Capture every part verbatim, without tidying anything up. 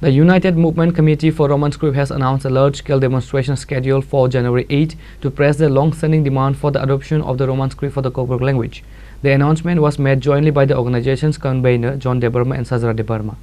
The United Movement Committee for Roman Script has announced a large-scale demonstration scheduled for January eight to press their long-standing demand for the adoption of the Roman script for the Kokborok language. The announcement was made jointly by the organization's convener John Debbarma and Sajra Debbarma.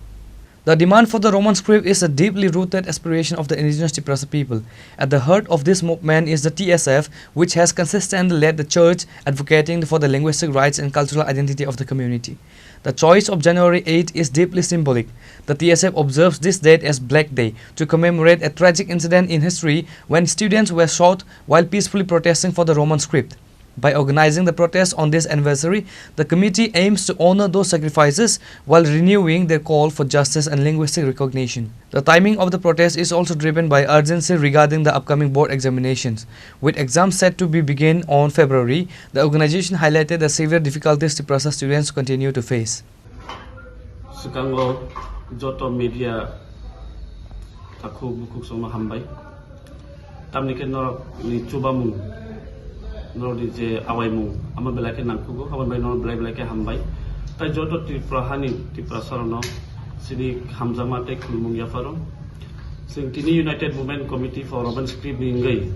The demand for the Roman script is a deeply rooted aspiration of the indigenous Tiprasa people. At the heart of this movement is the T S F, which has consistently led the church advocating for the linguistic rights and cultural identity of the community. The choice of January eight is deeply symbolic. The T S F observes this date as Black Day to commemorate a tragic incident in history when students were shot while peacefully protesting for the Roman script. By organizing the protest on this anniversary, the committee aims to honor those sacrifices while renewing their call for justice and linguistic recognition. The timing of the protest is also driven by urgency regarding the upcoming board examinations. With exams set to be begin on February, the organization highlighted the severe difficulties Tiprasa students continue to face. Swkango joto media takhuk bukhuk songno hambai. Tamni khe norokni chubamung, norokni je awaimung, amo belai khe nangkhugo, aboni bai norok belai belai khe hambai. Tai joto Tripura hani Tiprasa rokno chini hamjakma tei khulumung yapharo. Chwng tini United Movement Committee for Roman Script ni wngwi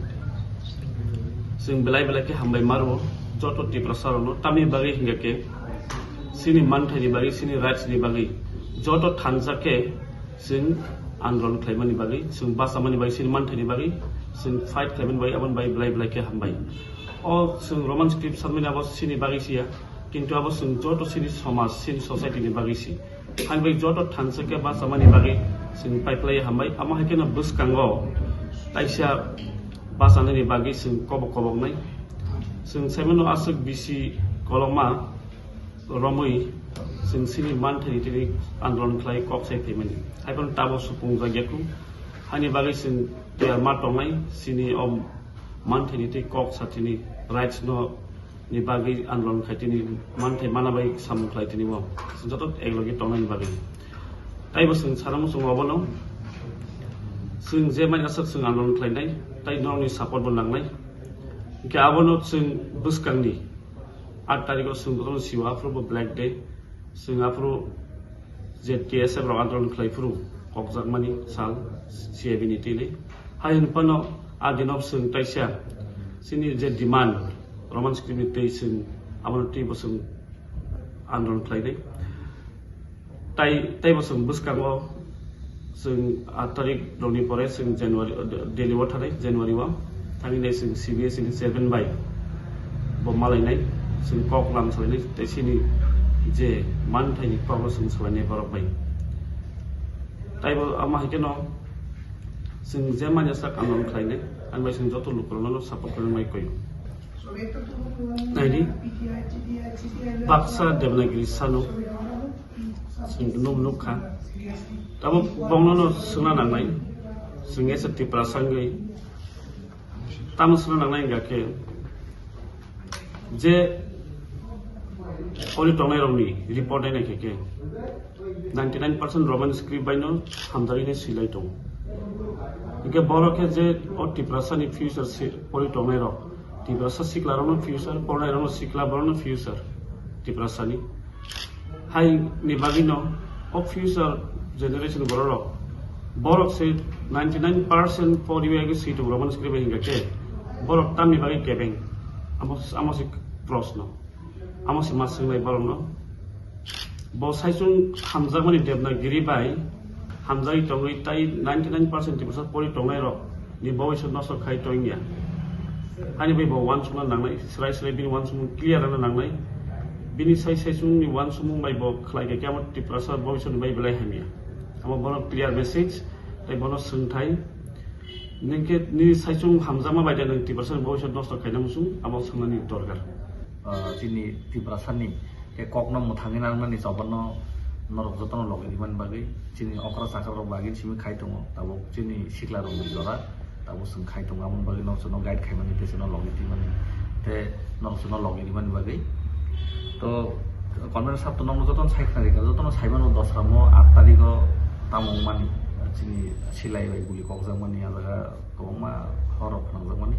chwng belai belai khe hambai maro joto Tiprasa rokno. Tamni bagwi hingkha khe chini manthai ni bagwi, chini rights ni bagwi joto thansa khe chwng andolon khlaimani bagwi, chwng bachamani bagwi, chini manthai ni bagwi chwng fight khlaimani bagwi, aboni bagwi belai belai khe hambai. O chwng Roman script sanmani abo chini bagwi siya, kintu abo chwng joto chini somaj, chini society ni bagwi si. Hai bai joto thansa khe bachamani bagwi chwng paiplai hambai. Amo hai kheno bwskango taisa bachanani bagwi chwng kobok koboknai. Chwng saimano aswk bisi kolokma romwi chwng chini manthai tini andolon khlai kok sai phaimani. Hai phano tamo supung jak yakhu. Haini bagwi chwng tiyar ma tongnai chini o manthai tei kok sa tini rights no ni bagwi andolon khai tini manthai mana bai samung khlai tini bo joto eklogi tongnani bagwi. Taibo chwng sana muchungo obono chwng je mani aswk chwng andolon khlainai, tai norokni support bo nangnai. Hingke abono chwng bwskangni aat tarikh o chwng jotono sio aphuru bo Black Day. Chwng aphuru je T S F rok andolon khlai phuru kokjakmani sal C A B ni twi le. Hai hwn phano a dino chwng taisa chini je demand Roman script ni twi chwng abono twi bo chwng andolon khlai di. Tai, tai bo chwng bwskango chwng aat tarikh rokni pore chwng January, Delhi o thanai January o. Thangwi nai chwng C B S E ni chairman bai bo malainai, chwng kok lam salainai, tei chini je manthaini kokno chwng salainai borok bai. Taibo ama hai kheno chwng je manya sak andolon khlainai, ani bai chwng joto lukurokno support khlainai koi. Naidi, baksa Devanagiri sano chwng nuk, nukha. Tamo bongnono swngna nangnai, chwng ese Tiprasa wngwi tamo swngna nangnai hingkha khe, je poli tongnairokni report naina khe khe ninety nine percent Roman script baino hamjagwi silai tongo. Hingkhe borok khe je o Tiprasani future si-, poli tongnairok, Tiprasa siklarokno future, pornairokno sikla, borokno future Tiprasani. Hai ni bagwino o future generation bororok, borok se ninety nine percent poriwi age si tongo Roman script bai hingkha khe, borok tamni bagwi kebeng? Amo, amo se proshno. Amo se ma swngnai borokno. Bo saichung hamjakmani Devanagiri bai hamjagwi tongwi tai ninety nine percent Tiprasa pori tongnairok ni bobiswt nosto khai tongya. Ani bai bo uansukna nangnai, srai srai bini uansukmung clear rwna nangnai. Bini sai saichung ni uansukmung bai bo khlai khe amo Tiprasa bobiswt ni bai belai hamya. Amo bono clear message, tai bono swngthai. Nwng khe nini saichung hamjakma bai de nwng Tiprasa ni bobiswt nosto khaina muchung, abo swngnani dorkar. Ah, chini Tiprasa ni Khe kokno mwthangwi nangnani choba no norok jotono logi rimani bagwi, chini okra chakra rok bagwi simi khai tongo, tabuk chini sikla rokni jora tabuk chwng khai tongo, aboni bagwi norok chwngno guide khaimani tei chwngno logi twimani tei norok chwngno logi rimani bagwi. To Convener sab to norokno jotono sai khna rikha, jotono saimano dosra mo aat tarikh o tamo wngmani, chini silai bai guli kokjakmani a jaga kwbangma horror phnangjakmani.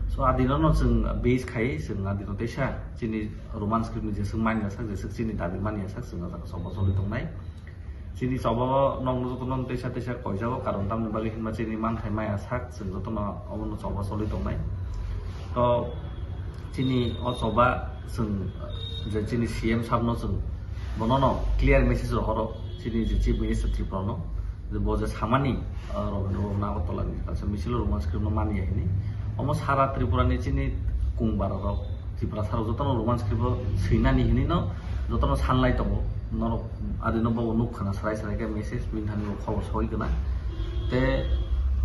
So a dino no chwng base khai chwng a dino teisa chini Roman script ni jeswk manya sak, jeswk chini dabi manya sak, chwng a jaga choba choli tongnai. Chini choba o nokno jotono teisa teisa koijago, karon tamni bagwi hinba chini manthai maya sak, chwng jotono omono choba choli tongnai. To chini o choba chwng je chini C M sabno chwng bonono clear message rohoro, chini je Chief Minister Tripura no, je bo je samani, ah, Rabindra Bhaban Agartala ni kaisa misil o Roman script no manya hini. Omo sara Tripura ni chini kung bara rok, Tripura sara jotono Roman script o swinani hini no jotono sanlai tongo. Norok adino bo nuk khana srai srai khe message bini thani bo khobor soi khna. Te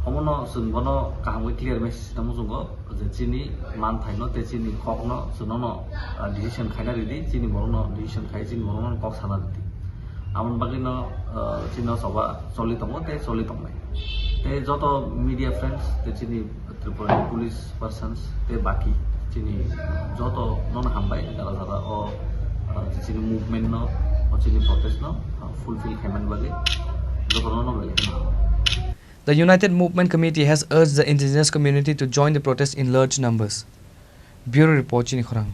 omono chwng bono kaham khe clear message tamo chwngo je chini manthai no te chini kok no chwng no, ah, decision khaina ridi, chini borok no decision khai chini borok no kok sana ridi. Amoni bagwi no, ah, chini o choba choli tongo tei choli tongnai. Tei joto media friends tei chini Tripura ni police persons tei baki chini joto nono hambai jara jara o, ah, chini movement no, o chini protest no, ah, fulfill khaimani bagwi joto nono belai kheno hambai. The United Movement Committee has urged the indigenous community to join the protest in large numbers. Bureau report chini khorang.